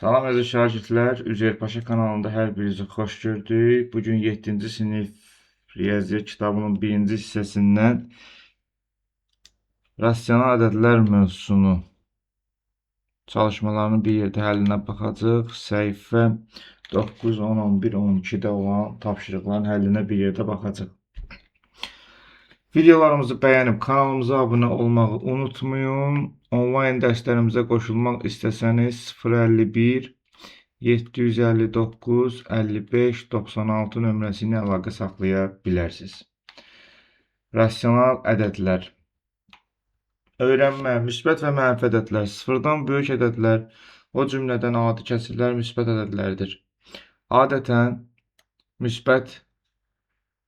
Salam əziz şagirdlər, Üzeyir Paşa kanalında hər birinizi xoş gördük. Bugün 7-ci sinif riyaziyyat kitabının 1-ci hissəsindən rasional ədədlər mövzusunu çalışmalarının bir yerdə həllinə baxacağıq. Səhifə 9, 10, 11, 12-də olan tapşırıqların həllinə bir yerdə baxacağıq. Videolarımızı bəyənib kanalımıza abunə olmağı unutmayın. Onlayn dərslərimizə qoşulmaq istəsəniz 051 759 55 96 nömrəsi ilə əlaqə saxlaya bilərsiniz. Rasional ədədlər. Öyrənmə, müsbət və mənfi ədədlər, sıfırdan böyük ədədlər, o cümlədən adi kəsirlər müsbət ədədlərdir. Adətən müsbət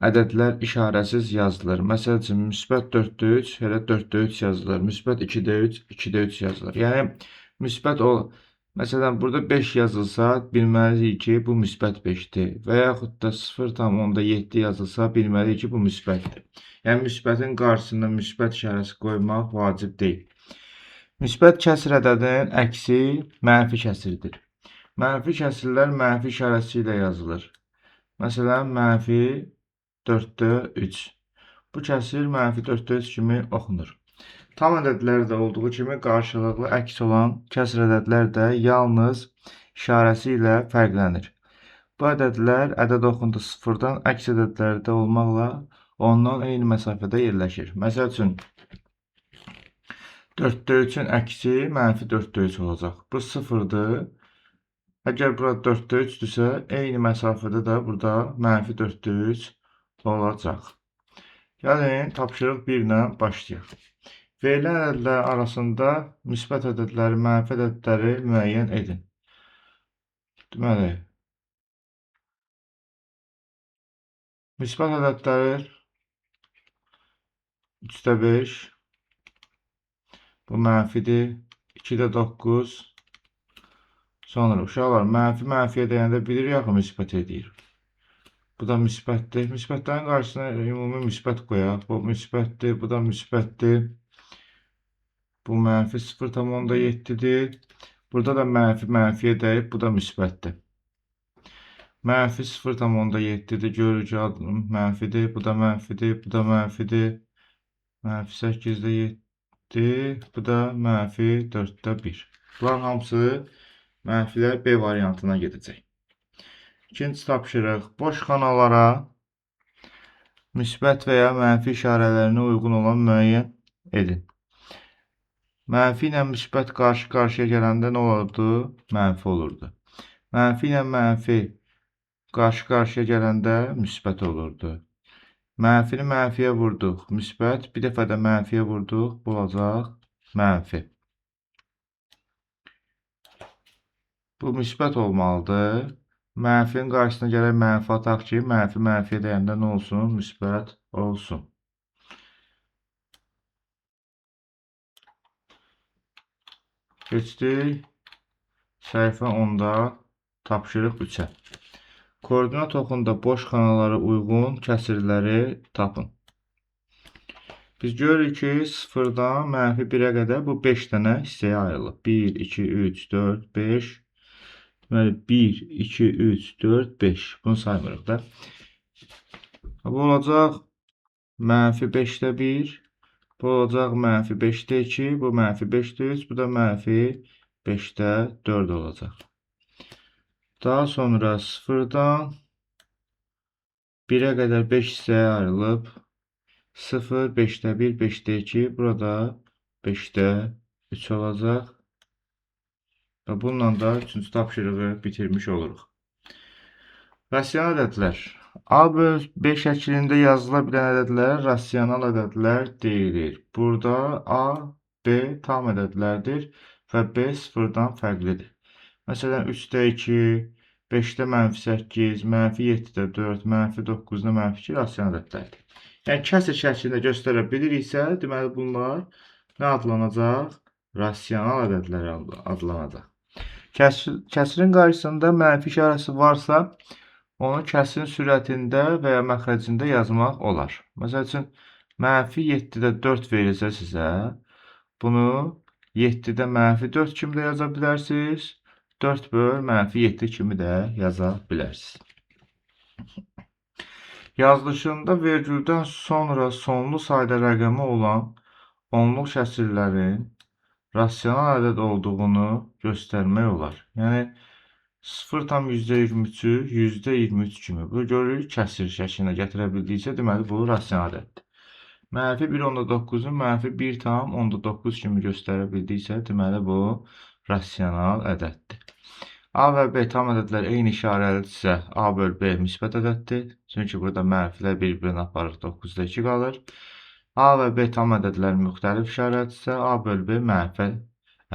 ədədlər işarəsiz yazılır. Məsəl üçün, müsbət 4-də 3, elə 4-də 3 yazılır. Müsbət 2-də 3, 2-də 3 yazılır. Yəni, müsbət o, məsələn, burada 5 yazılsa, bilməliyik ki, bu müsbət 5-dir. Və yaxud da 0,7 yazılsa, bilməliyik ki, bu müsbətdir. Yəni, müsbətin qarşısında müsbət işarəsi qoymaq vacib deyil. Müsbət kəsir ədədinin əksi mənfi kəsirdir. Mənfi kəsirlər mənfi işarəsi ilə yazılır. Məsələn, mənfi 4-də 3. Bu kəsir mənfi 4-də 3 kimi oxunur. Tam ədədlər də olduğu kimi qarşılıqlı əks olan kəsir ədədlər də yalnız işarəsi ilə fərqlənir. Bu ədədlər ədəd oxunda sıfırdan əks ədədlərdə olmaqla ondan eyni məsafədə yerləşir. Məsəl üçün, 4-də 3-ün əksi mənfi 4-də 3 olacaq. Bu sıfırdır. Əgər burada 4-də 3-dürsə, eyni məsafədə də burada mənfi 4-də 3 olacaq. Gəlin, tapşırıq 1 ilə başlayaq. Verilən ədədlər arasında müsbət ədədləri, mənfi ədədləri müəyyən edin. Deməli, müsbət ədədləri 3-də 5, bu mənfidir, 2-də 9, sonra uşaqlar, mənfi mənfiyə dəyəndə bilirik axı müsbət edir. Bu da müsbətdir. Müsbətlərin qarşısına ümumi müsbət qoyaq. Bu müsbətdir, bu da müsbətdir. Bu mənfi 0,7-dir. Burada da mənfi mənfiyə dəyib, bu da müsbətdir. Mənfi 0,7-dir. Görürük ki, mənfidir, bu da mənfidir, bu da mənfidir. Mənfi 8-də 7, bu da mənfi 4-də 1. Bunların hamısı mənfilər B variantına gedəcək. İkinci tapşırıq. Boş xanalara müsbət və ya mənfi işarələrinə uyğun olan müəyyən edin. Mənfi ilə müsbət qarşı-qarşıya gələndə nə olurdu? Mənfi olurdu. Mənfi ilə mənfi qarşı-qarşıya gələndə müsbət olurdu. Mənfini mənfiyə vurduq, müsbət. Bir dəfə də mənfiyə vurduq, bu olacaq mənfi. Bu müsbət olmalıdır. Mənfinin qarşısına gələk mənfi ataq ki, mənfi mənfiyə dəyəndə nə olsun? Müsbət olsun. Keçdik səhifə 10-da tapşırıq 3-ə. Koordinat oxunda boş xanalara uyğun kəsirləri tapın. Biz görürük ki, 0-dan mənfi 1-ə qədər bu 5 dənə hissəyə ayrılıb. 1, 2, 3, 4, 5. Deməli, 1, 2, 3, 4, 5. Bunu saymırıq da. Bu olacaq mənfi 5-də 1. Bu olacaq mənfi 5-də 2. Bu mənfi 5-də 3. Bu da mənfi 5-də 4 olacaq. Daha sonra 0-dan 1-ə qədər 5 hissəyə ayrılıb. 0, 5-də 1, 5-də 2. Burada 5-də 3 olacaq. Və bununla da 3-cü tapşırığı bitirmiş oluruq. Rasional ədədlər. A bölü B şəklində yazıla bilən ədədlərə rasional ədədlər deyilir. Burada A, B tam ədədlərdir və B sıfırdan fərqlidir. Məsələn, 3-də 2, 5-də mənfi 8, mənfi 7-də 4, mənfi 9-da mənfi 2 rasional ədədlərdir. Yəni, kəsir şəklində göstərə biliriksə, deməli bunlar nə adlanacaq? Rasional ədədlər adlanacaq. Kəsirin qarşısında mənfi işarəsi varsa, onu kəsirin sürətində və ya məxrəcində yazmaq olar. Məsəl üçün, mənfi 7-də 4 verilsə sizə, bunu 7-də mənfi 4 kimi də yaza bilərsiniz. 4 böl mənfi 7 kimi də yaza bilərsiniz. Yazılışında vergüldən sonra sonlu sayda rəqəmi olan onluq kəsirlərin rasional ədəd olduğunu göstərmək olar. Yəni 0,23-ü %23 kimi. Bu görürük kəsir şəklində gətirə bildiksə, deməli bu rasional ədəddir. Mənfi 1,9-u mənfi 1,9 kimi göstərə bildiksə, deməli bu rasional ədəddir. A və B tam ədədlər eyni işarəlidirsə, A böl B müsbət ədəddir. Çünki burada mənfilər bir-birini aparır, 9-da 2 qalır. A və B tam ədədlər müxtəlif işarəlidirsə, A böl B mənfi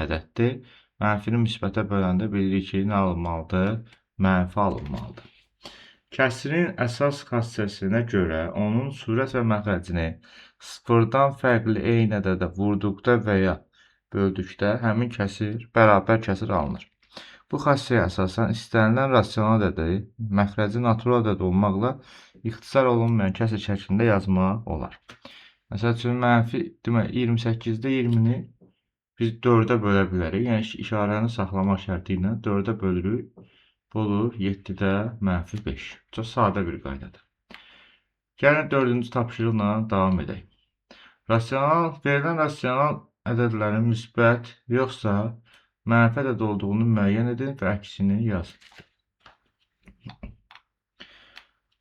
ədəddir. Mənfini müsbətə böləndə bilirik ki, nə alınmalıdır? Mənfi alınmalıdır. Kəsirin əsas xassəsinə görə onun sürət və məxrəcini sıfırdan fərqli eyni ədədə vurduqda və ya böldükdə həmin kəsir bərabər kəsir alınır. Bu xassəyə əsasən istənilən rasional ədədi məxrəci natural ədəd olmaqla ixtisar olunmayan kəsir şəklində yazmaq olar. Məsəl üçün, mənfi, demək, 28-də 20-ni biz 4-ə bölə bilərik. Yəni, işarəni saxlamaq şərti ilə 4-ə bölürük. Bu olur 7-də mənfi 5. Çox sadə bir qaydadır. Gəlin, 4-cü tapşırıqla davam edək. Rasional, verilən rasional ədədlərin müsbət yoxsa mənfi ədəd olduğunu müəyyən edin və əksini yazın.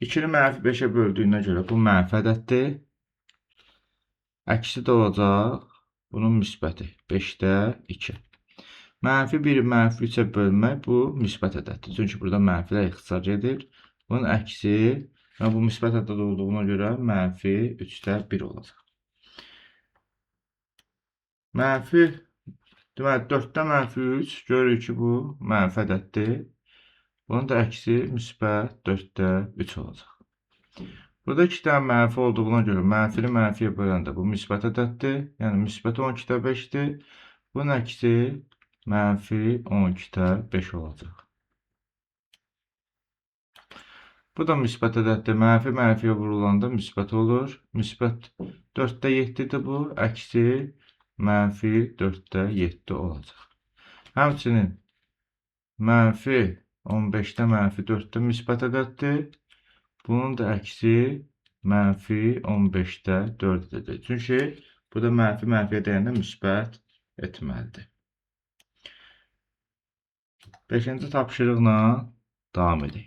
2-ni mənfi 5-ə böldüyünə görə bu mənfi ədəddir. Əksi də olacaq bunun müsbəti 5-də 2. Mənfi 1-i mənfi 3-ə bölmək bu müsbət ədəddir. Çünki burada mənfilər ixtisar gedir. Bunun əksi, yəni bu müsbət ədəd olduğuna görə mənfi 3-də 1 olacaq. Mənfi, deməli 4-də mənfi 3, görürük ki, bu mənfi ədəddir. Bunun da əksi müsbət 4-də 3 olacaq. Burada 2 dənə mənfi olduğuna görə mənfini mənfiyə böləndə bu müsbət ədəddir. Yəni müsbət 12-də 5-dir. Bunun əksi mənfi 12-də 5 olacaq. Bu da müsbət ədəddir. Mənfi mənfiyə vurulanda müsbət olur. Müsbət 4-də 7-dir bu. Əksi mənfi 4-də 7 olacaq. Həmçinin mənfi 15-də mənfi 4-də müsbət ədəddir. Bunun da əksi mənfi 15-də 4 ədəddir. Çünki bu da mənfi mənfiyə dəyəndə müsbət etməlidir. 5-ci tapşırıqla davam edək.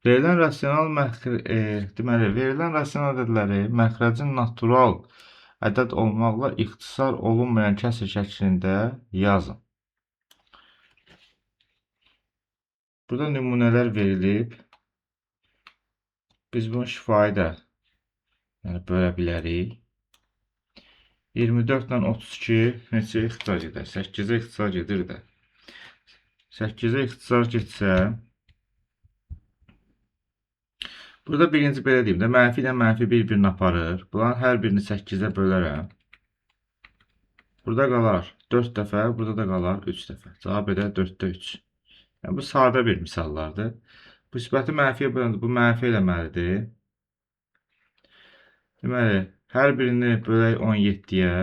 Verilən rasional verilən rasional ədədləri məxrəcin natural ədəd olmaqla ixtisar olunmayan kəsir şəklində yazın. Burada nümunələr verilib. Biz bunu şifahi də bölə bilərik. 24 ilə 32 neçə ixtisar gedər? 8-ə ixtisar gedir də. 8-ə ixtisar getsə, burada birinci belə deyim də, mənfi ilə mənfi bir-birini aparır. Bunların hər birini 8-ə bölərəm. Burada qalar 4 dəfə, burada da qalar 3 dəfə. Cavab edər 4-də 3. Yəni, bu sadə bir misallardır. Müsbəti mənfiyə böləndə bu mənfi eləməlidir. Deməli, hər birini bölək 17-yə.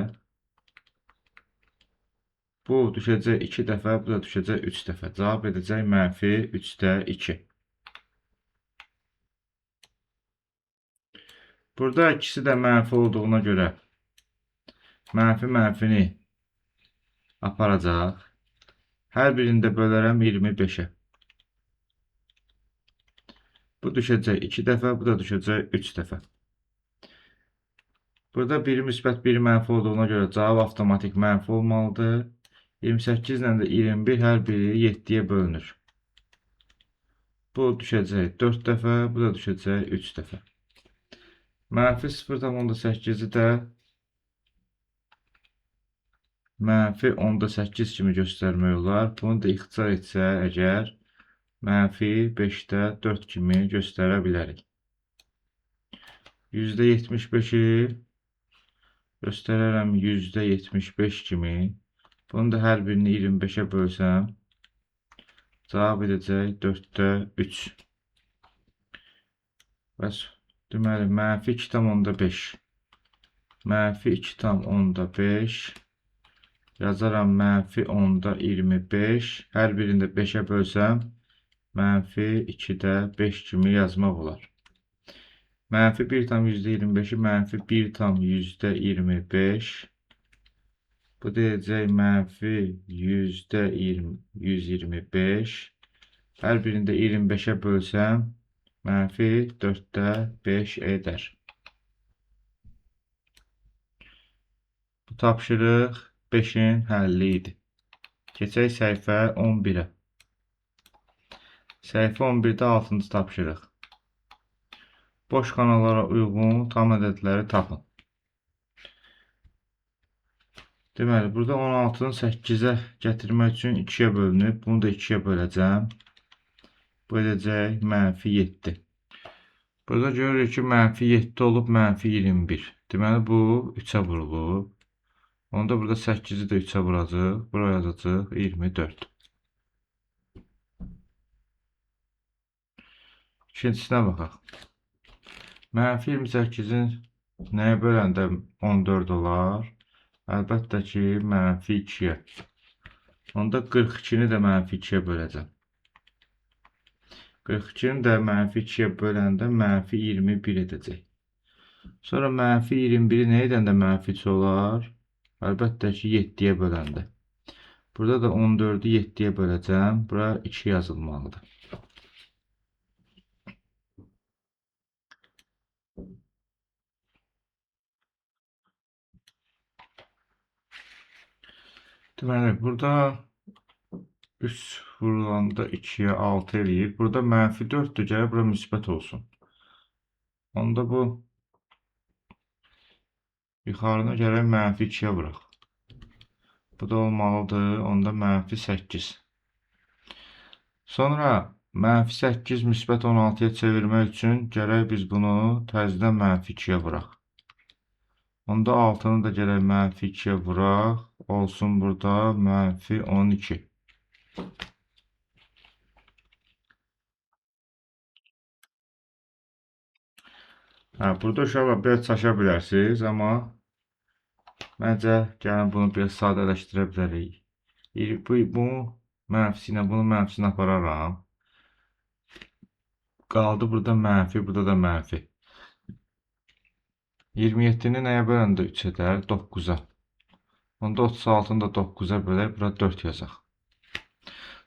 Bu düşəcək 2 dəfə, bu da düşəcək 3 dəfə. Cavab edəcək mənfi 3-də 2. Burada ikisi də mənfi olduğuna görə mənfi mənfini aparacaq. Hər birini də bölərəm 25-ə. Bu düşəcək 2 dəfə, bu da düşəcək 3 dəfə. Burada biri müsbət, biri mənfi olduğuna görə cavab avtomatik mənfi olmalıdır. 28 ilə də 21 hər biri 7-yə bölünür. Bu düşəcək 4 dəfə, bu da düşəcək 3 dəfə. Mənfi 0,8-i də mənfi 10,8 kimi göstərmək olar. Bunu da ixtisar etsə əgər mənfi 5-də 4 kimi göstərə bilərik. %75-i göstərərəm %75 kimi. Bunu da hər birini 25-ə bölsəm, cavab edəcək 4-də 3. Bəs, deməli, mənfi 2,5. Mənfi 2,5 Yazaram mənfi 10-da 25. Hər birində 5-ə bölsəm, mənfi 2-də 5 kimi yazmaq olar. Mənfi 1,25-i mənfi 1,25. Bu deyəcək mənfi %125. Hər birində 25-ə bölsəm, mənfi 4-də 5 edər. Bu tapşırıq 5-in həlli idi. Keçək səhifə 11-ə. Səhifə 11-də 6-cı tapşırıq. Boş xanalara uyğun tam ədədləri tapın. Deməli, burada 16-nı 8-ə gətirmək üçün 2-yə bölünüb. Bunu da 2-yə böləcəm. Bu edəcək mənfi 7. Burada görürük ki, mənfi 7 olub mənfi 21. Deməli, bu 3-ə vurulub. Onda burada 8-i də 3-ə vuracaq. Bura yazacaq 24. İkincisinə baxaq. Mənfi 28-in nəyə böləndə 14 olar? Əlbəttə ki, mənfi 2-yə. Onda 42-ni də mənfi 2-yə böləcəm. 42-ni də mənfi 2-yə böləndə mənfi 21 edəcək. Sonra mənfi 21-i nə edəndə mənfi 3 olar? Əlbəttə ki, 7-yə böləndə. Burada da 14-ü 7-yə böləcəm. Bura 2 yazılmalıdır. Deməli, burada 3 vurulanda 2-yə 6 eləyir. Burada mənfi 4-dür, gərək bura müsbət olsun. Onda bu yuxarını gərək mənfi 2-yə vuraq. Bu da olmalıdır. Onda mənfi 8. Sonra mənfi 8 müsbət 16-ya çevirmək üçün gərək biz bunu təzədən mənfi 2-yə vuraq. Onda 6-nı da gərək mənfi 2-yə vuraq. Olsun burada mənfi 12. Hə, burada uşaqlar biraz çaşa bilərsiniz, amma məncə gəlin bunu biraz sadələşdirə bilərik. Bu mənfisi ilə bunu mənfisini apararam. Qaldı burada mənfi, burada da mənfi. 27-ni nəyə böləndə 3 edər? 9-a. Onda 36-nı da 9-a bölək, bura 4 yazaq.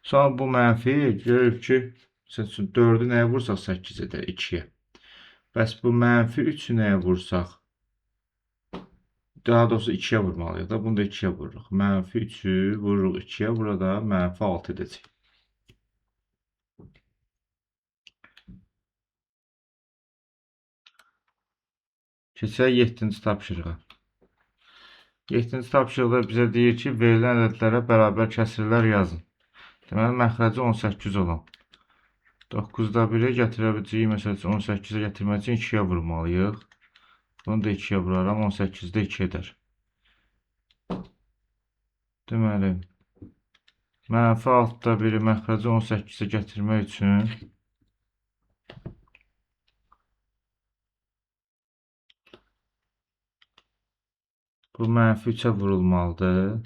Sonra bu mənfi görürük ki, 4-ü nəyə vursaq 8 edər? 2-yə. Bəs bu mənfi 3-ü nəyə vursaq? Daha doğrusu 2-yə vurmalıyıq da. Bunu da 2-yə vururuq. Mənfi 3-ü vururuq 2-yə. Burada mənfi 6 edəcək. Keçək 7-ci tapşırığa. 7-ci tapşırıqda bizə deyir ki, verilən ədədlərə bərabər kəsirlər yazın. Deməli, məxrəci 18 olan. 9-da 1-ə gətirə biləcəyik. Məsəl üçün, 18-ə gətirmək üçün 2-yə vurmalıyıq. Bunu da 2-yə vuraram. 18-də 2 edər. Deməli, mənfi 6-da 1-i məxrəci 18-ə gətirmək üçün bu mənfi 3-ə vurulmalıdır.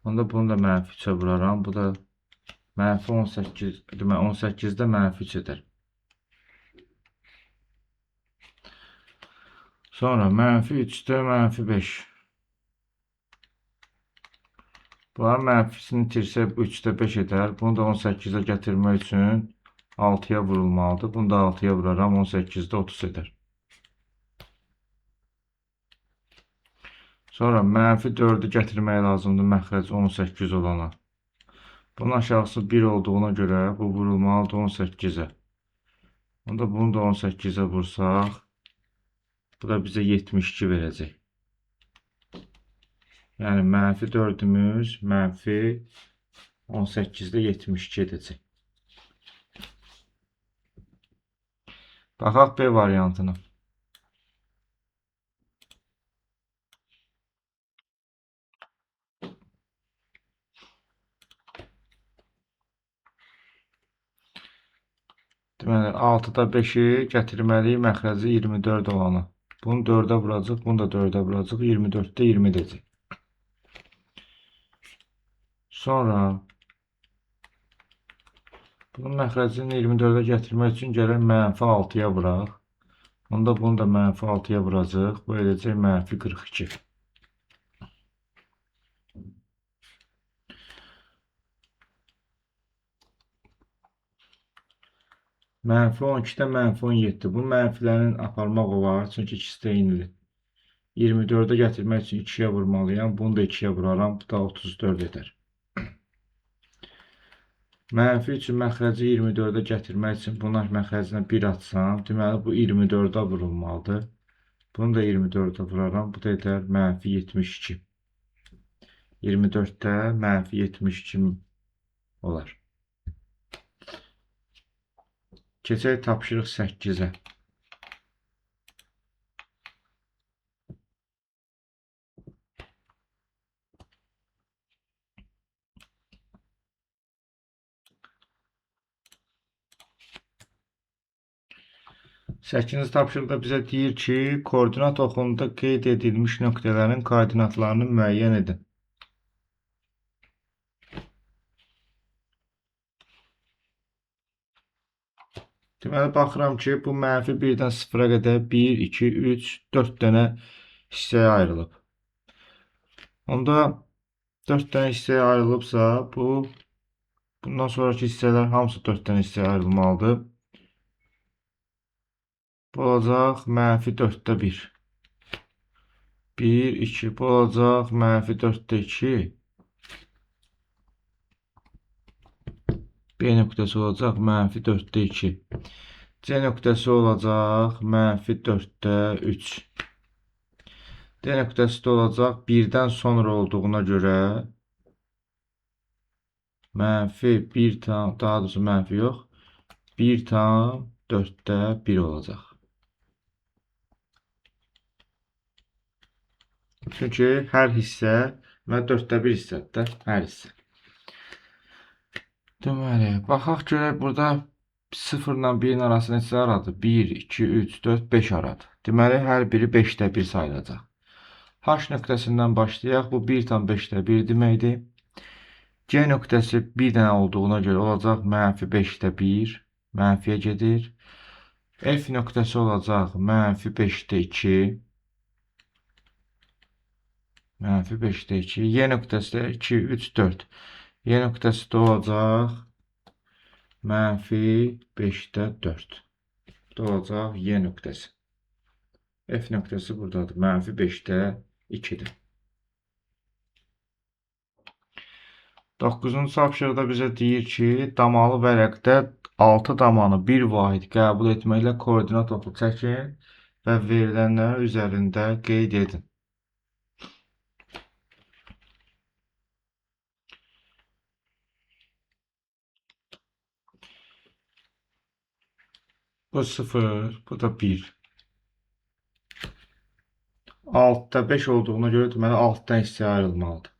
Onda bunu da mənfi 3-ə vuraram. Bu da mənfi 18, deməli 18-də mənfi 3 edər. Sonra mənfi 3-də mənfi 5. Bunların mənfisini itirsək 3-də 5 edər. Bunu da 18-ə gətirmək üçün 6-ya vurulmalıdır. Bunu da 6-ya vuraram. 18-də 30 edər. Sonra mənfi 4-ü gətirmək lazımdır məxrəc 18 olana. Bunun aşağısı 1 olduğuna görə bu vurulmalıdır 18-ə. Onda bunu da 18-ə vursaq, bu da bizə 72 verəcək. Yəni mənfi 4-ümüz mənfi 18-də 72 edəcək. Baxaq B variantına. Deməli, 6-da 5-i gətirməliyik məxrəci 24 olanı. Bunu 4-ə vuracaq, bunu da 4-ə vuracaq. 24-də 20 edəcək. Sonra bunun məxrəcini 24-ə gətirmək üçün gələk mənfi 6-ya vuraq. Onda bunu da mənfi 6-ya vuracaq. Bu edəcək mənfi 42. Mənfi 12-də mənfi 17. Bu mənfilərin aparmaq olar, çünki ikisi də eynidir. 24-ə gətirmək üçün 2-yə vurmalıyam. Bunu da 2-yə vuraram. Bu da 34 edər. Mənfi 3-ün məxrəci 24-ə gətirmək üçün bunun məxrəcinə 1 atsam, deməli bu 24-ə vurulmalıdır. Bunu da 24-ə vuraram. Bu da edər mənfi 72. 24-də mənfi 72 olar. Keçək tapşırıq 8-ə. Səkkizinci tapşırıqda bizə deyir ki, koordinat oxunda qeyd edilmiş nöqtələrin koordinatlarını müəyyən edin. Deməli, baxıram ki, bu mənfi 1-dən 0-a qədər 1, 2, 3, 4 dənə hissəyə ayrılıb. Onda 4 dənə hissəyə ayrılıbsa, bundan sonraki hissələr hamısı 4 dənə hissəyə ayrılmalıdır. Bu olacaq mənfi 4-də 1. 1, 2, bu olacaq mənfi 4-də 2. B nöqtəsi olacaq mənfi 4-də 2. C nöqtəsi olacaq mənfi 4-də 3. D nöqtəsi də olacaq 1-dən sonra olduğuna görə mənfi 1 tam, daha doğrusu mənfi yox, 1 tam 4-də 1 olacaq. Çünki hər hissə və 4-də 1 hissədir də, hər hissə. Deməli, baxaq görək burada 0 ilə 1-in arası neçə aradır? 1, 2, 3, 4, 5 aradır. Deməli, hər biri 5-də 1 sayılacaq. H nöqtəsindən başlayaq. Bu 1,5-də 1 deməkdir. C nöqtəsi bir dənə olduğuna görə olacaq mənfi 5-də 1, mənfiyə gedir. F nöqtəsi olacaq mənfi 5-də 2. Mənfi 5-də 2. Y nöqtəsi də 2, 3, 4. Y nöqtəsi də olacaq mənfi 5-də 4. Bu da olacaq Y nöqtəsi. F nöqtəsi buradadır. Mənfi 5-də 2-dir. 9-cu tapşırıqda bizə deyir ki, damalı vərəqdə 6 damanı bir vahid qəbul etməklə koordinat oxu çəkin və verilənlər üzərində qeyd edin. Bu 0, bu da 1. 6-da 5 olduğuna görə deməli 6-dan hissəyə ayrılmalıdır.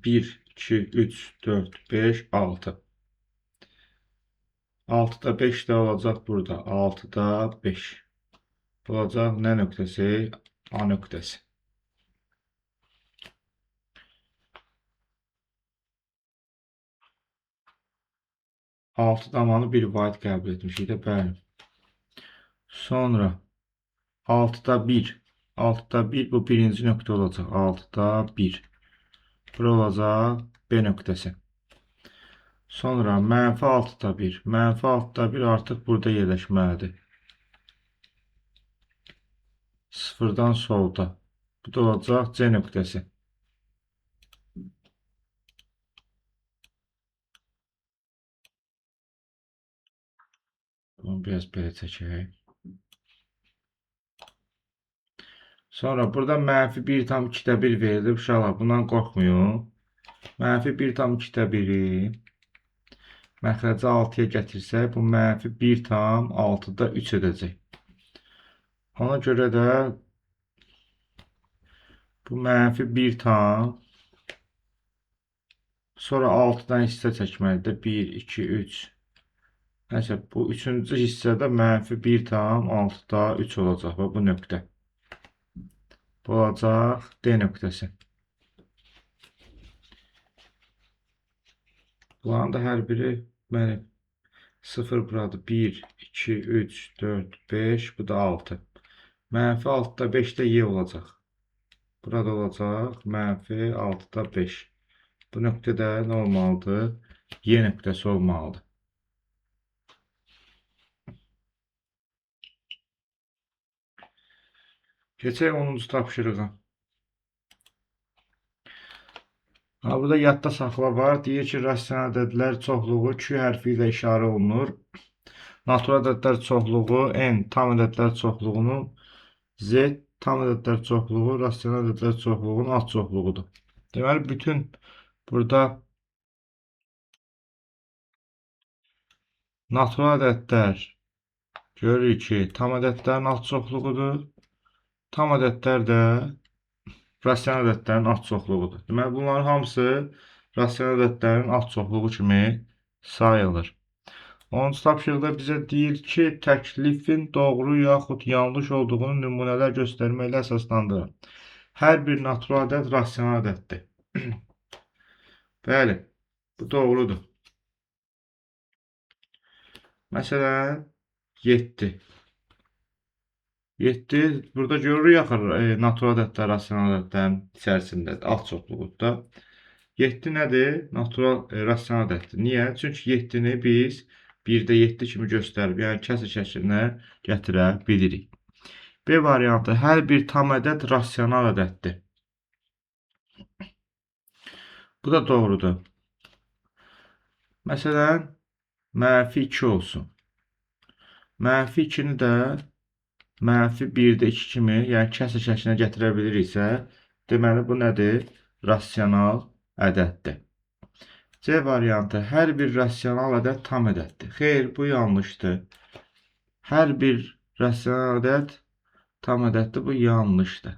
1, 2, 3, 4, 5, 6. 6-da 5 də olacaq burada. 6-da 5. Bu olacaq nə nöqtəsi? A nöqtəsi. 6 damanı bir vahid qəbul etmişik də, bəli. Sonra 6-da 1. 6-da 1 bu birinci nöqtə olacaq. 6-da 1. Bura olacaq B nöqtəsi. Sonra mənfi 6-da 1. Mənfi 6-da 1 artıq burada yerləşməlidir. Sıfırdan solda. Bu da olacaq C nöqtəsi. Bunu biraz belə çəkək. Sonra burada mənfi 1,2-də 1 verilib. Uşaqlar, bundan qorxmayın. Mənfi 1,2-də 1-i məxrəci 6-ya gətirsək, bu mənfi 1,6-da 3 edəcək. Ona görə də bu mənfi 1 tam, sonra 6-dan hissə çəkməlidir. 1, 2, 3. Nəsə, bu üçüncü hissədə mənfi 1,6-da 3 olacaq və bu nöqtə. Bu olacaq D nöqtəsi. Bunların da hər biri mənim 0 buradır. 1, 2, 3, 4, 5, bu da 6. Mənfi 6-da 5-də y olacaq. Burada olacaq mənfi 6-da 5. Bu nöqtədə nə olmalıdır? Y nöqtəsi olmalıdır. Keçək 10-cu tapşırığa. Burada yadda saxla var. Deyir ki, rasional ədədlər çoxluğu Q hərfi ilə işarə olunur. Natural ədədlər çoxluğu N tam ədədlər çoxluğunun Z tam ədədlər çoxluğu rasional ədədlər çoxluğunun alt çoxluğudur. Deməli, bütün burada natural ədədlər görürük ki, tam ədədlərin alt çoxluğudur. Tam ədədlər də rasional ədədlərin alt çoxluğudur. Deməli, bunların hamısı rasional ədədlərin alt çoxluğu kimi sayılır. 10-cu tapşırıqda bizə deyir ki, təklifin doğru yaxud yanlış olduğunu nümunələr göstərməklə əsaslandırın. Hər bir natural ədəd rasional ədəddir. Bəli, bu doğrudur. Məsələn, 7. 7, burada görürük axı natural ədədlər rasional ədədlərin içərisindədir, alt çoxluğudur da. 7 nədir? Natural, rasional ədəddir. Niyə? Çünki 7-ni biz 1-də 7 kimi göstərib, yəni kəsr şəklinə gətirə bilirik. B variantı, hər bir tam ədəd rasional ədəddir. Bu da doğrudur. Məsələn, mənfi 2 olsun. Mənfi 2-ni də mənfi 1-də 2 kimi, yəni kəsr şəklinə gətirə biliriksə, deməli bu nədir? Rasional ədəddir. C variantı, hər bir rasional ədəd tam ədəddir. Xeyr, bu yanlışdır. Hər bir rasional ədəd tam ədəddir, bu yanlışdır.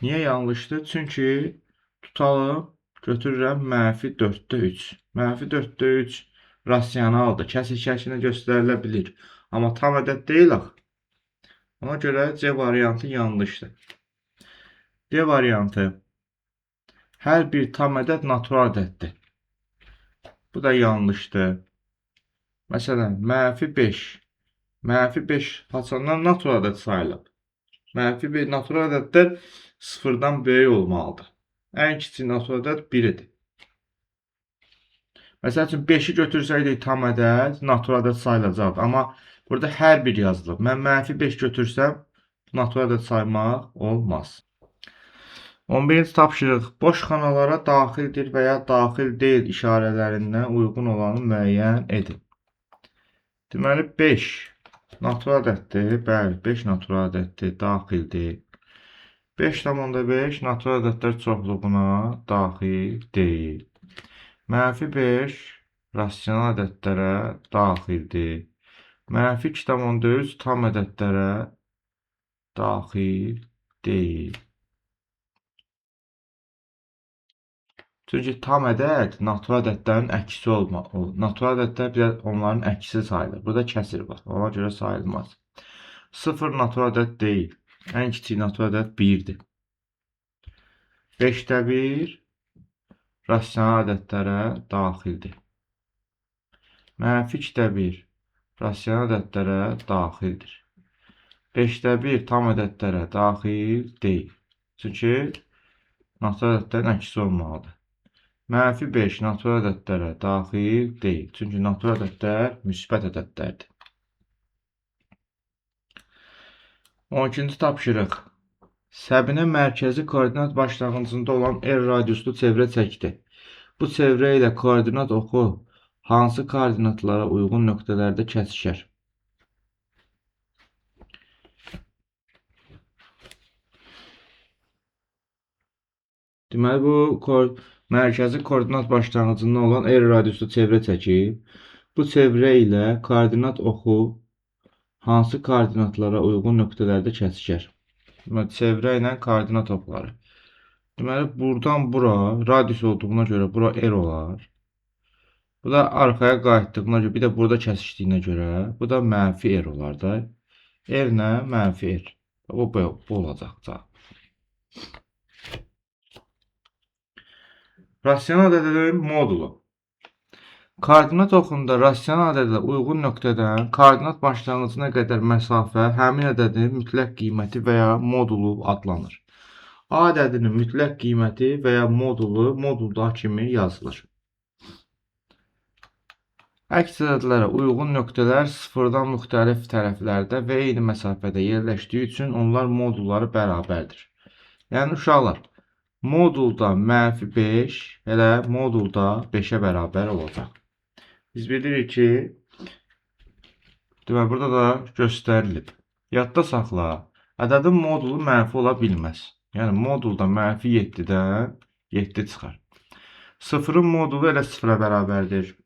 Niyə yanlışdır? Çünki tutalım, götürürəm mənfi 4-də 3. Mənfi 4-də 3 rasionaldır, kəsr şəklinə göstərilə bilir. Amma tam ədəd deyil axı. Ona görə C variantı yanlışdır. D variantı, hər bir tam ədəd natural ədəddir. Bu da yanlışdır. Məsələn, mənfi 5. Mənfi 5 haçandan natural ədəd sayılıb. Mənfi 5 natural ədədlər sıfırdan böyük olmalıdır. Ən kiçik natural ədəd 1-dir. Məsəl üçün, 5-i götürsəydik tam ədəd, natural ədəd sayılacaqdı. Amma burada hər bir yazılıb. Mən mənfi 5 götürsəm, natural ədəd saymaq olmaz. 11-ci tapşırıq. Boş xanalara daxildir və ya daxil deyil işarələrindən uyğun olanı müəyyən edin. Deməli, 5 natural ədəddir. Bəli, 5 natural ədəddir, daxildir. 5,5 natural ədədlər çoxluğuna daxil deyil. Mənfi 5 rasional ədədlərə daxildir. Mənfi 2,3 tam ədədlərə daxil deyil. Çünki tam ədəd natural ədədlərin əksi olmalı. Natural ədədlər bir onların əksi sayılır. Burada kəsir var. Ona görə sayılmaz. 0 natural ədəd deyil. Ən kiçik natural ədəd 1-dir. 5-də 1 rasional ədədlərə daxildir. Mənfi 2-də 1 rasional ədədlərə daxildir. 5-də 1 tam ədədlərə daxil deyil. Çünki natural ədədlərin əksi olmalıdır. Mənfi 5 natural ədədlərə daxil deyil. Çünki natural ədədlər müsbət ədədlərdir. 12-ci tapşırıq. Səbinə mərkəzi koordinat başlanğıcında olan R radiuslu çevrə çəkdi. Bu çevrə ilə koordinat oxu hansı koordinatlara uyğun nöqtələrdə kəsişər? Deməli, bu mərkəzi koordinat başlanğıcında olan R radiuslu çevrə çəkib. Bu çevrə ilə koordinat oxu hansı koordinatlara uyğun nöqtələrdə kəsişər? Deməli, çevrə ilə koordinat oxları. Deməli, buradan bura radius olduğuna görə bura R olar. Bu da arxaya qayıtdığına görə, bir də burada kəsişdiyinə görə bu da mənfi R olar da. R ilə mənfi R. Bu olacaq cavab. Rasional ədədin modulu. Koordinat oxunda rasional ədədə uyğun nöqtədən koordinat başlanğıcına qədər məsafə həmin ədədin mütləq qiyməti və ya modulu adlanır. A ədədinin mütləq qiyməti və ya modulu modulda kimi yazılır. Əks ədədlərə uyğun nöqtələr sıfırdan müxtəlif tərəflərdə və eyni məsafədə yerləşdiyi üçün onlar modulları bərabərdir. Yəni uşaqlar, modulda mənfi 5 elə modulda 5-ə bərabər olacaq. Biz bilirik ki, demək, burada da göstərilib. Yadda saxla, ədədin modulu mənfi ola bilməz. Yəni modulda mənfi 7-dən 7 çıxar. Sıfırın modulu elə sıfıra bərabərdir.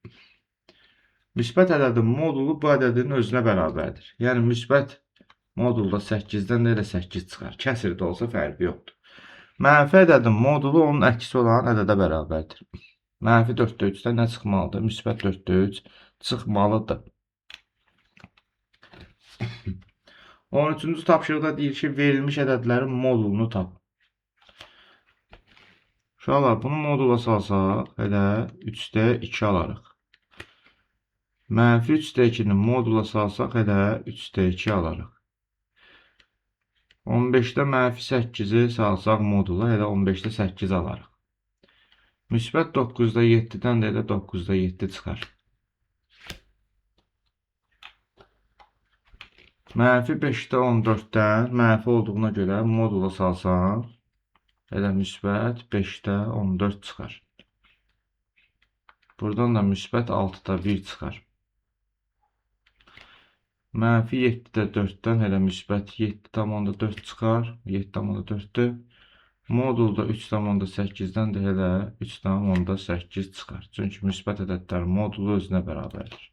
Müsbət ədədin modulu bu ədədin özünə bərabərdir. Yəni müsbət modulda 8-dən də elə 8 çıxar. Kəsir də olsa fərqi yoxdur. Mənfi ədədin modulu onun əksi olan ədədə bərabərdir. Mənfi 4-də 3-dən nə çıxmalıdır? Müsbət 4-də 3 çıxmalıdır. 13-cü tapşırıqda deyir ki, verilmiş ədədlərin modulunu tap. Uşaqlar, bunu modula salsaq, elə 3-də 2 alarıq. Mənfi 3-də 2-ni modula salsaq, elə 3-də 2 alarıq. 15-də mənfi 8-i salsaq modula, elə 15-də 8 alarıq. Müsbət 9-da 7-dən də elə 9-da 7 çıxar. Mənfi 5-də 14-dən mənfi olduğuna görə modula salsam, elə müsbət 5-də 14 çıxar. Buradan da müsbət 6-da 1 çıxar. Mənfi 7-də 4-dən elə müsbət 7,4 çıxar. 7,4-dür. Modulda 3,8-dən də elə 3,8 çıxar. Çünki müsbət ədədlər modulu özünə bərabərdir.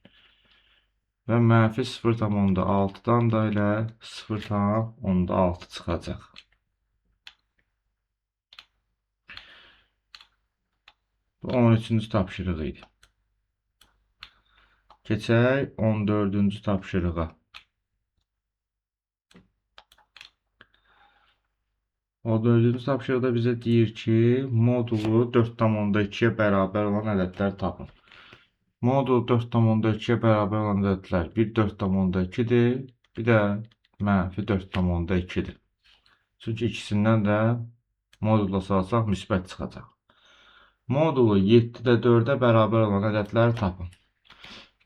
Və mənfi 0,6-dan da elə 0,6 çıxacaq. Bu 13-cü tapşırıq idi. Keçək 14-cü tapşırığa. 14-cü tapşırıqda bizə deyir ki, modulu 4,2-yə bərabər olan ədədlər tapın. Modul 4,2-yə bərabər olan ədədlər bir 4,2-dir, bir də mənfi 4,2-dir. Çünki ikisindən də modulla salsaq müsbət çıxacaq. Modulu 7-də 4-ə bərabər olan ədədləri tapın.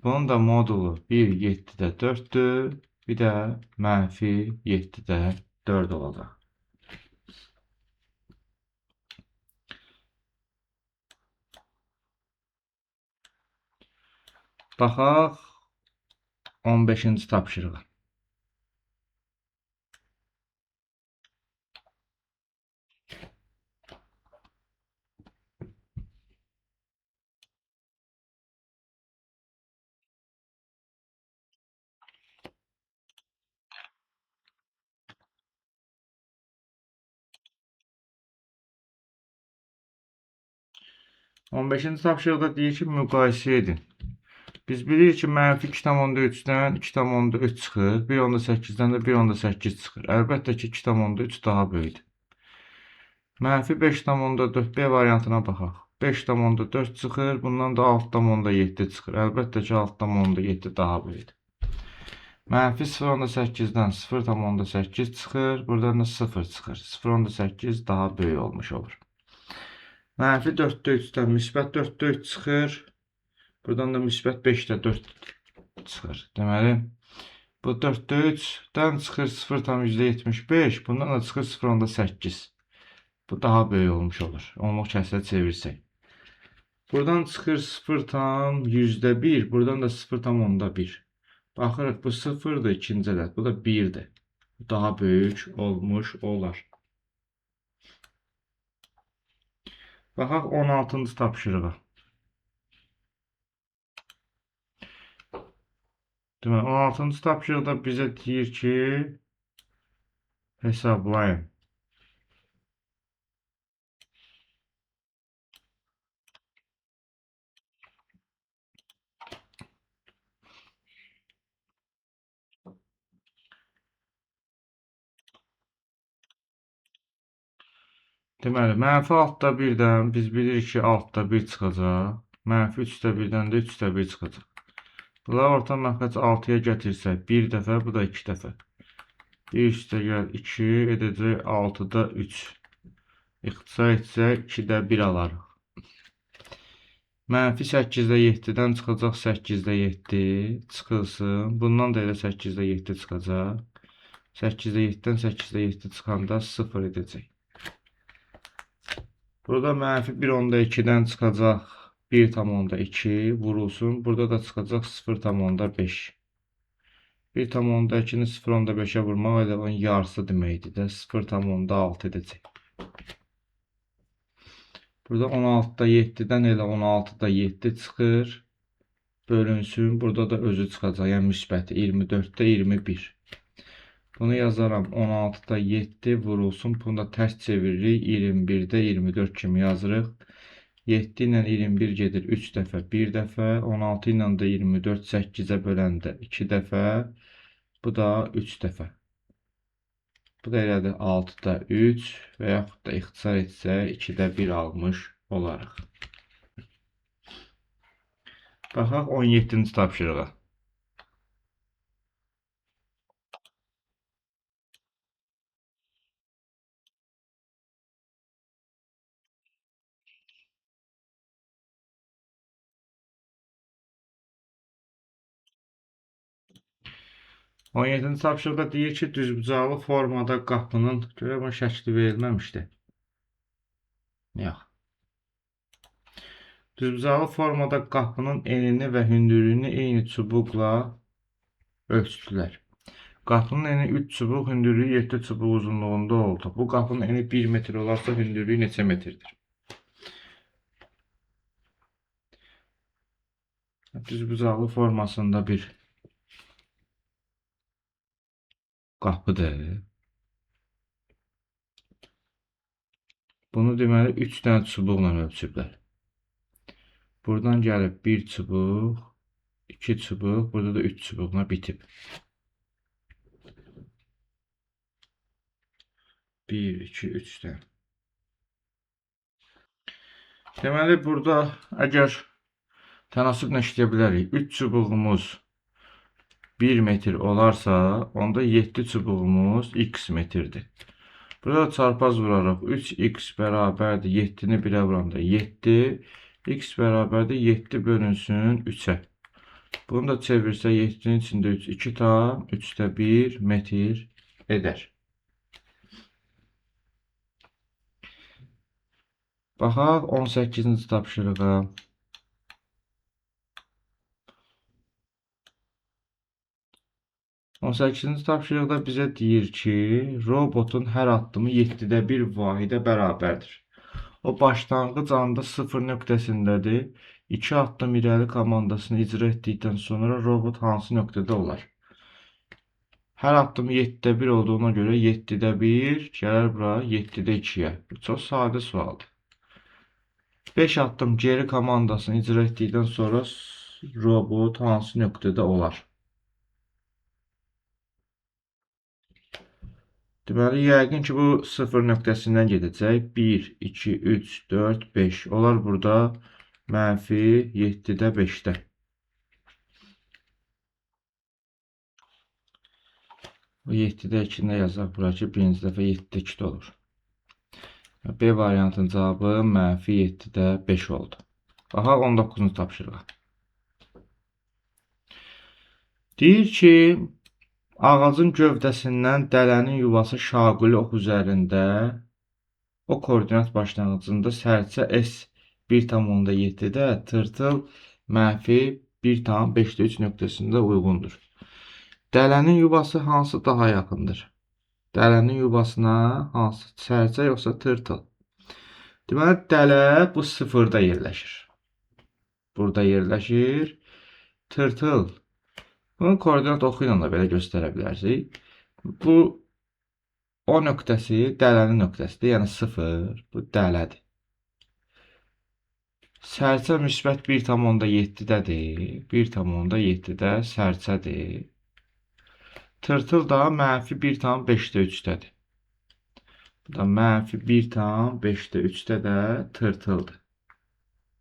Bunun da modulu 1, 7-də 4-dür, bir də mənfi 7-də 4 olacaq. Baxaq 15-ci tapşırığa. On beşinci tapşırıqda deyir ki, müqayisə edin. Biz bilirik ki, mənfi 2,3-dən 2,3 çıxır, 1,8-dən də 1,8 çıxır. Əlbəttə ki, 2,3 daha böyükdür. Mənfi 5,4 B variantına baxaq. 5,4 çıxır, bundan da 6,7 çıxır. Əlbəttə ki, 6,7 daha böyükdür. Mənfi 0,8-dən 0,8 çıxır, buradan da 0 çıxır. 0,8 daha böyük olmuş olur. Mənfi 4-də 3-dən müsbət 4-də 3 çıxır. Buradan da müsbət 5-də 4 çıxır. Deməli, bu 4-də 3-dən çıxır 0,75, bundan da çıxır 0,8. Bu daha böyük olmuş olur. Onluq kəsrə çevirsək. Buradan çıxır 0,1, buradan da 0,1. Baxırıq, bu 0-dır ikinci ədəd, bu da 1-dir. Bu daha böyük olmuş olar. Baxaq 16-cı tapşırığa. Deməli, 16-cı tapşırıqda bizə deyir ki, hesablayın. Deməli, mənfi 6-da 1-dən biz bilirik ki, 6-da 1 çıxacaq. Mənfi 3,1-dən də 3,1 çıxacaq. Bunlar orta məxrəc 6-ya gətirsək 1 dəfə, bu da 2 dəfə. 1 üstə gəl 2 edəcək 6-da 3. İxtisar etsək 2-də 1 alarıq. Mənfi 8-də 7-dən çıxacaq 8-də 7 çıxılsın. Bundan da elə 8-də 7 çıxacaq. 8-də 7-dən 8-də 7 çıxanda 0 edəcək. Burada mənfi 1,2-dən çıxacaq 1,2 vurulsun. Burada da çıxacaq 0,5. 1,2-ni 0,5-ə vurmaq elə onun yarısı deməkdir də 0,6 edəcək. Burada 16-da 7-dən elə 16-da 7 çıxır. Bölünsün. Burada da özü çıxacaq. Yəni müsbəti 24-də 21. Bunu yazaram 16-da 7 vurulsun. Bunu da tərs çeviririk. 21-də 24 kimi yazırıq. 7 ilə 21 gedir 3 dəfə, 1 dəfə. 16 ilə də 24 8-ə böləndə 2 dəfə. Bu da 3 dəfə. Bu da elədir 6-da 3 və yaxud da ixtisar etsək 2-də 1 almış olarıq. Baxaq 17-ci tapşırığa. On 17-ci tapşırıqda deyir ki, düzbucaqlı formada qapının, görə bunun şəkli verilməmişdi. Yox. Düzbucaqlı formada qapının enini və hündürlüyünü eyni çubuqla ölçdülər. Qapının eni 3 çubuq, hündürlüyü 7 çubuq uzunluğunda oldu. Bu qapının eni 1 metr olarsa hündürlüyü neçə metrdir? Düzbucaqlı formasında bir qapıdır. Bunu deməli 3 dənə çubuqla ölçüblər. Buradan gəlib 1 çubuq, 2 çubuq, burada da 3 çubuqla bitib. 1, 2, 3 dənə. Deməli, burada əgər tənasüblə işləyə bilərik. 3 çubuğumuz 1 metr olarsa, onda 7 çubuğumuz x metrdir. Burada çarpaz vurarıq. 3x bərabərdir 7-ni 1-ə vuranda 7. X bərabərdir 7 bölünsün 3-ə. Bunu da çevirsə 7-nin içində 3, 2 tam 3-də 1 metr edər. Baxaq 18-ci tapşırığa. On 18-ci tapşırıqda bizə deyir ki, robotun hər addımı 7-də 1 vahidə bərabərdir. O başlanğıc anda 0 nöqtəsindədir. 2 addım irəli komandasını icra etdikdən sonra robot hansı nöqtədə olar? Hər addım 7-də 1 olduğuna görə 7-də 1 gələr bura 7-də 2-yə. Bu çox sadə sualdır. 5 addım geri komandasını icra etdikdən sonra robot hansı nöqtədə olar? Deməli, yəqin ki, bu 0 nöqtəsindən gedəcək. 1, 2, 3, 4, 5. Olar burada mənfi 7-də 5-də. Bu 7-də 2-də yazaq bura ki, birinci dəfə 7-də 2-də olur. B variantının cavabı mənfi 7-də 5 oldu. Baxaq 19-cu tapşırığa. Deyir ki, ağacın gövdəsindən dələnin yuvası şaquli ox üzərində o koordinat başlanğıcında sərçə S 1,7-də, tırtıl mənfi 1,5-3 nöqtəsində uyğundur. Dələnin yuvası hansı daha yaxındır? Dələnin yuvasına hansı? Sərçə yoxsa tırtıl? Deməli, dələ bu sıfırda yerləşir. Burada yerləşir. Tırtıl. Bunu koordinat oxu ilə də belə göstərə bilərsiniz. Bu O nöqtəsi dələnin nöqtəsidir. Yəni 0. Bu dələdir. Sərçə müsbət 1,7-dədir. 1,7-də sərçədir. Tırtıl da mənfi 1,5-3-dədir. Bu da mənfi 1,5-3-də də tırtıldır.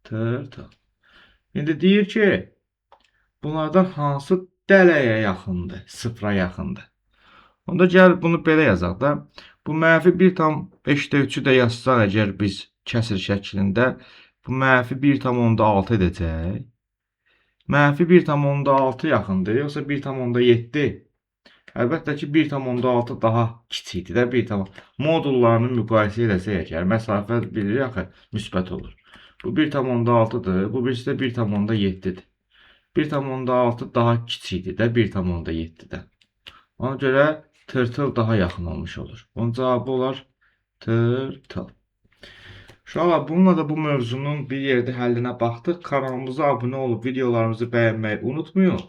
Tırtıl. İndi deyir ki, bunlardan hansı dələyə yaxındır, sıfıra yaxındır? Onda gəl bunu belə yazaq da. Bu mənfi 1,5-3-ü də yazsaq əgər biz kəsir şəklində, bu mənfi 1,6 edəcək. Mənfi 1,6 yaxındır, yoxsa 1,7? Əlbəttə ki, 1,6 daha kiçikdir də 1, modullarını müqayisə eləsək əgər, məsafə bilirik axı, müsbət olur. Bu 1,6-dır, bu birisi də 1,7-dir. 1,6 daha kiçikdir də 1,7-dən. Ona görə tırtıl daha yaxın olmuş olur. Onun cavabı olar tırtıl. Uşaqlar, bununla da bu mövzunun bir yerdə həllinə baxdıq. Kanalımıza abunə olub videolarımızı bəyənməyi unutmayın.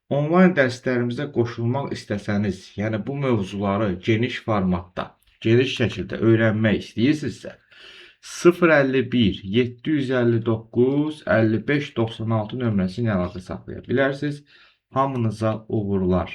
Onlayn dərslərimizə qoşulmaq istəsəniz, yəni bu mövzuları geniş formatda, geniş şəkildə öyrənmək istəyirsinizsə, 051 759 55 96 nömrəsi ilə əlaqə saxlaya bilərsiniz. Hamınıza uğurlar.